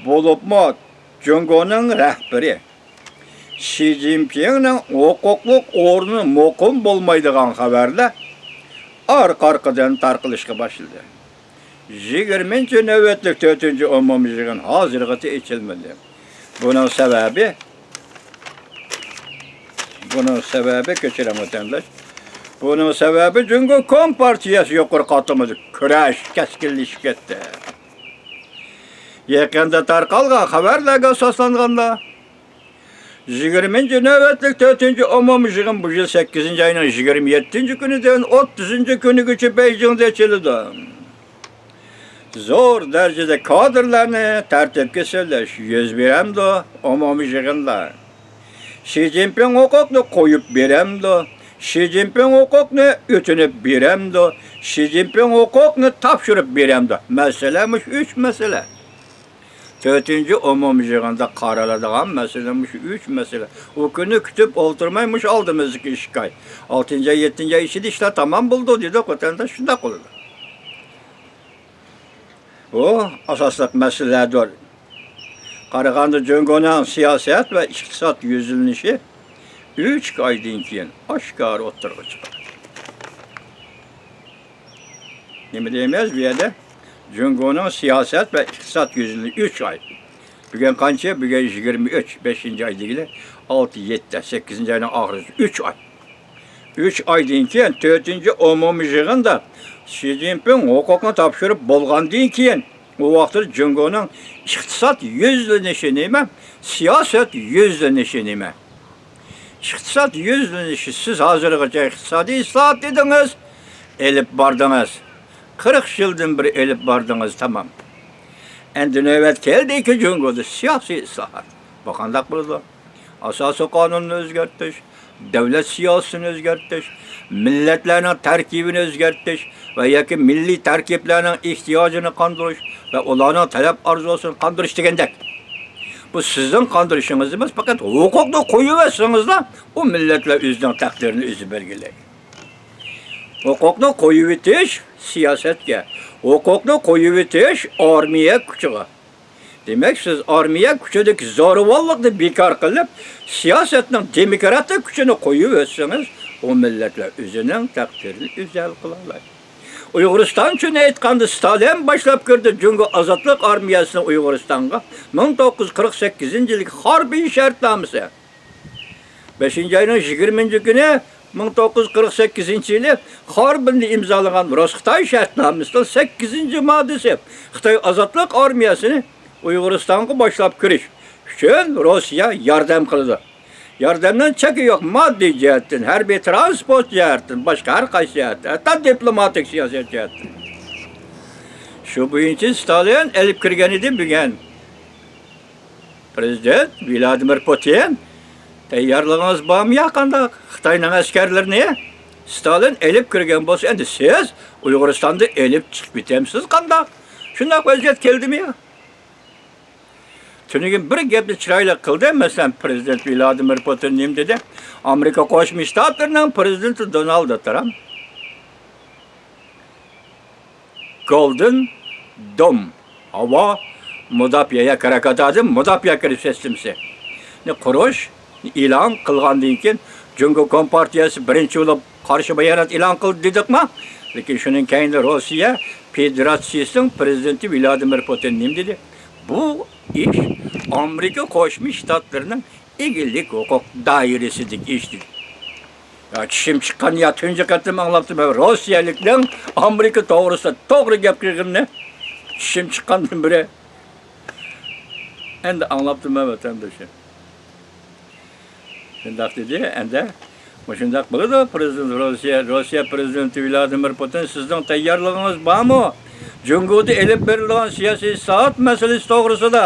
بولۇپمۇ جۇڭگونىڭ رەھبىرى شى جىنپىڭنىڭ ھوقۇقلۇق ئورنى مۇقىم بولمايدىغان خەۋەرلەر ئارقا-ئارقىدىن تارقىلىشقا باشلىدى. يىگىرمىنچى نۆۋەتلىك تۆتىنچى ئومۇميىغىن ھازىرغىچە ئېچىلمىدى. بۇنىڭ سەۋەبى، بۇنىڭ سەۋەبى، كەچۈرۈڭ ۋەتەنداش، بۇنىڭ سەۋەبى جۇڭگو كومپارتىيەسى يۇقىرى قاتلىمىدا كۈرەش كەسكىنلىشىپ كەتتى. يېقىندا تارقالغان خەۋەرلەرگە ئاساسلانغاندا، يىگىرمىنچى نۆۋەتلىك تۆتىنچى ئومۇميىغىن بۇ يىل سەككىزىنچى ئاينىڭ يىگىرمە يەتتىنچى كۈنىدىن ئوتتۇزىنچى كۈنىگىچە بېيجىڭدا ئېچىلىدۇ. زور دەرىجىدە كادىرلارنى تەرتىپكە سېلىش يۈز بېرەمدۇ؟ ئومۇميىغىنلار شى جىنپىڭ ھوقۇقنى قويۇپ بېرەمدۇ؟ شى جىنپىڭ ھوقۇقنى ئۆتۈنۈپ بېرەمدۇ؟ شى جىنپىڭ ھوقۇقنى تاپشۇرۇپ بېرەمدۇ؟ مەسىلە مۇشۇ ئۈچ مەسىلە. تۆتىنچى ئومۇمىي يىغىندا قارىلىدىغان مەسىلە مۇشۇ ئۈچ مەسىلە. ئۇ كۈننى كۈتۈپ ئولتۇرماي، مۇشۇ ئالدىمىزدىكى ئىككى ئاي، ئالتىنچى ئاي، يەتتىنچى ئاي ئىچىدە ئىشلار تامام بولىدۇ دېدۇق، ۋەتەنداش شۇنداق بولىدۇ. بۇ ئاساسلىق مەسىلىلەردۇر. قارىغاندا، جۇڭگونىڭ سىياسەت ۋە ئىقتىساد يۈزلىنىشى ئۈچ ئايدىن كېيىن ئاشكارا ئوتتۇرىغا چىقىدۇ. نېمە دەيمىز بۇ يەردە؟ جۇڭگونىڭ سىياسەت ۋە ئىقتىساد يۈزلىنىشى ئۈچ ئاي. بۈگۈن قانچە؟ بۈگۈن يىگىرمە ئۈچ، بەشىنچى ئاي دېگىلى، ئالتە، يەتتە، سەككىزىنچى ئاينىڭ ئاخىرى ئۈچ ئاي. ئۈچ ئايدىن كېيىن تۆتىنچى ئومۇمىي يىغىندا شى جىنپىڭ ھوقۇقنى تاپشۇرۇپ بولغاندىن كېيىن، ئۇ ۋاقىتتا جۇڭگونىڭ ئىقتىساد يۈزلىنىشى نېمە، سىياسەت يۈزلىنىشى نېمە؟ ئىقتىساد يۈزلىنىشى، سىز ھازىرغىچە ئىقتىسادىي ئىسلاھات دېدىڭىز، ئېلىپ باردىڭىز. قىرىق يىلدىن بېرى ئېلىپ باردىڭىز، تامام. ئەمدى نۆۋەت كەلدىكى جۇڭگودا سىياسىي ئىسلاھات. بۇ قانداق بولىدۇ؟ ئاساسىي قانۇننى ئۆزگەرتىش، دۆلەت سىياسىتىنى ئۆزگەرتىش، مىللەتلەرنىڭ تەركىبىنى ئۆزگەرتىش ۋە ياكى مىللىي تەركىبلەرنىڭ ئېھتىياجىنى قاندۇرۇش ۋە ئۇلارنىڭ تەلەپ ئارزۇسىنى قاندۇرۇش دېگەندەك. بۇ سىزنىڭ قاندۇرۇشىڭىز ئەمەس، پەقەت ھوقۇقنى قويۇۋەتسىڭىزلا، ئۇ مىللەتلەر ئۆزىنىڭ تەقدىرىنى ئۆزى بەلگىلەيدۇ. ھوقۇقنى قويۇۋېتىش سىياسەتكە، ھوقۇقنى قويۇۋېتىش ئارمىيە كۈچىگە. دېمەك، سىز ئارمىيە كۈچىدىكى زورىۋاللىقنى بىكار قىلىپ، سىياسەتنىڭ دېموكراتىك كۈچىنى قويۇۋەتسىڭىز، ئۇ مىللەتلەر ئۆزىنىڭ تەقدىرىنى ئۆزى ھەل قىلالايدۇ. ئۇيغۇرىستان ئۈچۈن ئېيتقاندا، ستالىن باشلاپ كىردى جۇڭگو ئازادلىق ئارمىيەسىنى ئۇيغۇرىستانغا. مىڭ توققۇز يۈز قىرىق سەككىزىنچى يىلدىكى خاربىن شەرتنامىسى. بەشىنچى ئاينىڭ يىگىرمىنچى كۈنى، مىڭ توققۇز يۈز قىرىق سەككىزىنچى يىلى خاربىندە ئىمزالىغان رۇس-خىتاي شەرتنامىسىنىڭ سەككىزىنچى ماددىسى خىتاي ئازادلىق ئارمىيەسىنى ئۇيغۇرىستانغا باشلاپ كىرىش ئۈچۈن روسىيە ياردەم قىلىدۇ. ياردەمنىڭ چېكى يوق، ماددىي جەھەتتىن، ھەربىي تىرانسپورت جەھەتتىن، باشقا ھەر قايسى جەھەتتىن، ھەتتا دىپلوماتىك سىياسەت جەھەتتىن. شۇ بويىچە ستالىن ئېلىپ كىرگەن ئىدى بۈگۈن. پرېزىدېنت ۋلادىمىر پۇتىن، تەييارلىقىڭىز بارمۇ يا قانداق؟ خىتاينىڭ ئەسكەرلىرىنى ستالىن ئېلىپ كىرگەن بولسا، ئەمدى سىز ئۇيغۇرىستاندا ئېلىپ چىقىپ كېتەمسىز قانداق؟ شۇنداق ۋەزىيەت كەلدىمۇ يا؟ تۈنۈگۈن بىر گەپنى چىرايلىق قىلدى. مەسىلەن، پرېزىدېنت ۋلادىمىر پۇتىن نېمە دېدى؟ ئامېرىكا قوشما شتاتلىرىنىڭ پرېزىدېنتى دونالد ترامپ گولدېن دوم، ھاۋا مۇداپىئە ياكى راكېتا مۇداپىئە كىرىش سىستېمىسى قۇرۇش ئېلان قىلغاندىن كېيىن، جۇڭگو كومپارتىيەسى بىرىنچى بولۇپ قارشى بايانات ئېلان قىلدى دېدۇقما؟ لېكىن شۇنىڭ كەينىدە روسىيە فېدېراتسىيىسىنىڭ پرېزىدېنتى ۋلادىمىر پۇتىن نېمە دېدى؟ بۇ ئىش ئامېرىكا قوشما شتاتلىرىنىڭ ئىگىلىك ھوقۇق دائىرىسىدىكى ئىش دېدى. يا چىشىم چىققان يا تۇنجى قېتىم ئاڭلاپتىمەن روسىيەلىكنىڭ ئامېرىكا توغرىسىدا توغرا گەپ قىلغىنىنى. چىشىم چىققاندىن بېرى ئەمدى ئاڭلاپتىمەن ۋەتەندىشىم. شۇنداق دېدى، ئەمدى مۇشۇنداق بولىدۇ، پرېزىدېنت روسىيە، روسىيە پرېزىدېنتى ۋلادىمىر پۇتىن، سىزنىڭ تەييارلىقىڭىز بارمۇ؟ جۇڭگودا ئېلىپ بېرىلىدىغان سىياسىي ئىسلاھات مەسىلىسى توغرىسىدا.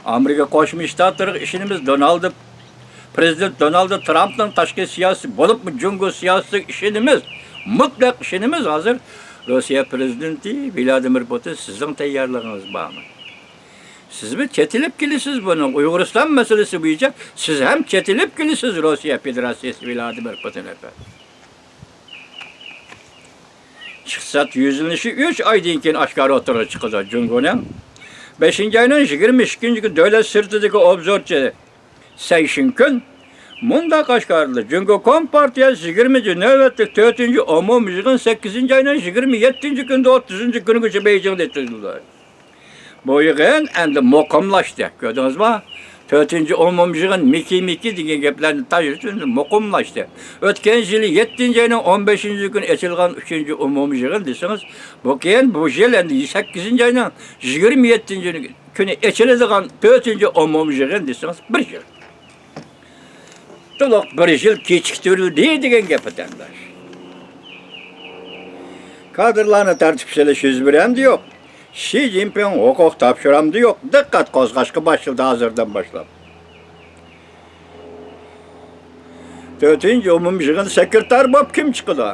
ئامېرىكا قوشما شتاتلىرىغا ئىشىنىمىز، دونالد، پرېزىدېنت دونالد ترامپنىڭ تاشقى سىياسىتى، بولۇپمۇ جۇڭگو سىياسىتىگە ئىشىنىمىز، مۇتلەق ئىشىنىمىز. ھازىر روسىيە پرېزىدېنتى ۋلادىمىر پۇتىن، سىزنىڭ تەييارلىقىڭىز بارمۇ؟ سىزمۇ چېتىلىپ كېلىسىز بۇنىڭ ئۇيغۇرىستان مەسىلىسى بويىچە، سىز ھەم چېتىلىپ كېلىسىز روسىيە فېدېراتسىيىسى ۋلادىمىر پۇتىن ئەپەندى. ئىقتىساد يۈزلىنىشى ئۈچ ئايدىن كېيىن ئاشكارا ئوتتۇرىغا چىقىدۇ. جۇڭگونىڭ بەشىنچى ئاينىڭ يىگىرمە ئىككىنچى كۈنى دۆلەت سىرتىدىكى ئوبزورچى سەي شىنكۈن مۇنداق ئاشكارىلىدى، جۇڭگو كومپارتىيەسى يىگىرمىنچى نۆۋەتلىك تۆتىنچى ئومۇمىي يىغىن سەككىزىنچى ئاينىڭ يىگىرمە يەتتىنچى كۈنىدىن ئوتتۇزىنچى كۈنىگىچە بېيجىڭدا ئۆتكۈزۈلدى. بۇ يىغىن ئەمدى مۇقىملاشتى. كۆردىڭىزمۇ؟ تۆتىنچى ئومۇميىغىن مىكى-مىكى دېگەن گەپلەرنى تايرىتىپ مۇقىملاشتى. ئۆتكەن يىلى يەتتىنچى ئاينىڭ ئون بەشىنچى كۈنى ئېچىلغان ئۈچىنچى ئومۇميىغىن دېسىڭىز، بۇ كېيىن بۇ يىل ئەمدى سەككىزىنچى ئاينىڭ يىگىرمە يەتتىنچى كۈنى ئېچىلىدىغان تۆتىنچى ئومۇميىغىن دېسىڭىز، بىر يىل. تولۇق بىر يىل كېچىكتۈرۈلدى دېگەن گەپ، ۋەتەنداش. كادىرلارنى تارتىپ سېلىش يۈز بېرەمدۇ يوق؟ شى جىنپىڭ ھوقۇق تاپشۇرامدۇ يوق؟ دىققەت قوزغاشقا باشلىدى ھازىردىن باشلاپ. تۆتىنچى ئومۇميىغىن سېكرېتارى بولۇپ كىم چىقىدۇ؟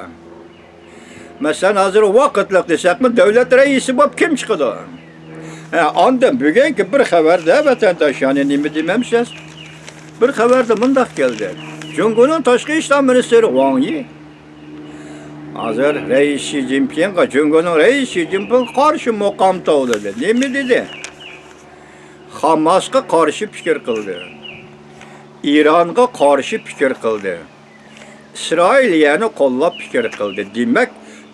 مەسىلەن، ھازىر ۋاقىتلىق دېسەكمۇ، دۆلەت رەئىسى بولۇپ كىم چىقىدۇ؟ ھە، ئاندىن بۈگۈنكى بىر خەۋەردە، ۋەتەنداشلار، يەنە نېمە دېمەمسىز؟ بىر خەۋەردە مۇنداق كەلدى. جۇڭگونىڭ تاشقى ئىشلار مىنىستىرى ۋاڭ يى ھازىر رەئىس شى جىنپىڭغا، جۇڭگونىڭ رەئىس شى جىنپىڭغا قارشى مۇقام توۋلىدى. نېمە دېدى؟ خاماسقا قارشى پىكىر قىلدى. ئىرانغا قارشى پىكىر قىلدى. ئىسرائىلىيەنى قوللاپ پىكىر قىلدى. دېمەك،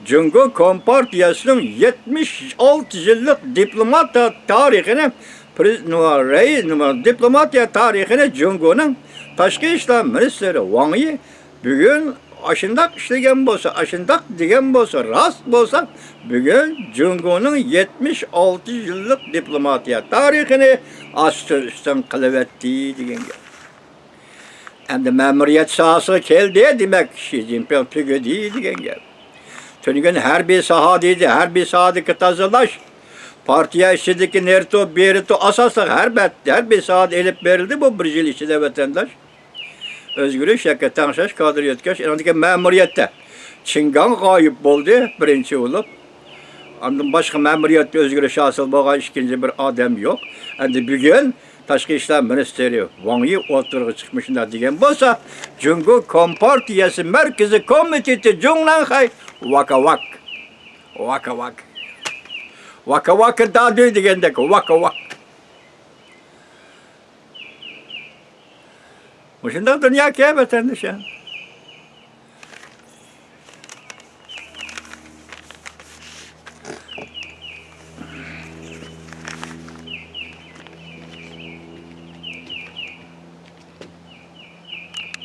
جۇڭگو كومپارتىيەسىنىڭ يەتمىش ئالتە يىللىق دىپلومات تارىخىنى، پرېز-، نېمە، رەئىس، نېمە، دىپلوماتىيە تارىخىنى جۇڭگونىڭ تاشقى ئىشلار مىنىستىرى ۋاڭ يى بۈگۈن ئاشۇنداق ئىشلىگەن بولسا، ئاشۇنداق دېگەن بولسا، راست بولسا، بۈگۈن جۇڭگونىڭ يەتمىش ئالتە يىللىق دىپلوماتىيە تارىخىنى ئاستىن-ئۈستۈن قىلىۋەتتى دېگەن گەپ. ئەمدى مەمۇرىيەت ساھەسىگە كەلدى، دېمەك، شى جىنپىڭ تۈگىدى دېگەن گەپ. تۈنۈگۈن ھەربىي ساھە دېدى، ھەربىي ساھەدىكى تازىلاش، پارتىيە ئىچىدىكى نېرتو، بېرتو، ئاساسلىق ھەر بەت-، ھەربىي ساھەدە ئېلىپ بېرىلدى بۇ بىر يىل ئىچىدە، ۋەتەنداش. ئۆزگىرىش ياكى تەڭشەش كادىر يۆتكەش، ئاندىن كېيىن مەمۇرىيەتتە چىن گاڭ غايىب بولدى، بىرىنچى بولۇپ. ئاندىن باشقا مەمۇرىيەتتە ئۆزگىرىش ھاسىل بولغان ئىككىنچى بىر ئادەم يوق. ئەمدى بۈگۈن تاشقى ئىشلار مىنىستىرى ۋاڭ يى ئوتتۇرىغا چىقىپ مۇشۇنداق دېگەن بولسا، جۇڭگو كومپارتىيەسى مەركىزىي كومىتېتى جۇڭنەنخەي ۋاكا ۋاك. ۋاكا ۋاك. ۋاكا ۋاكا دادۈي دېگەندەك ۋاكا ۋاك. مۇشۇنداق دۇنياكەن، ۋەتەندىشىم.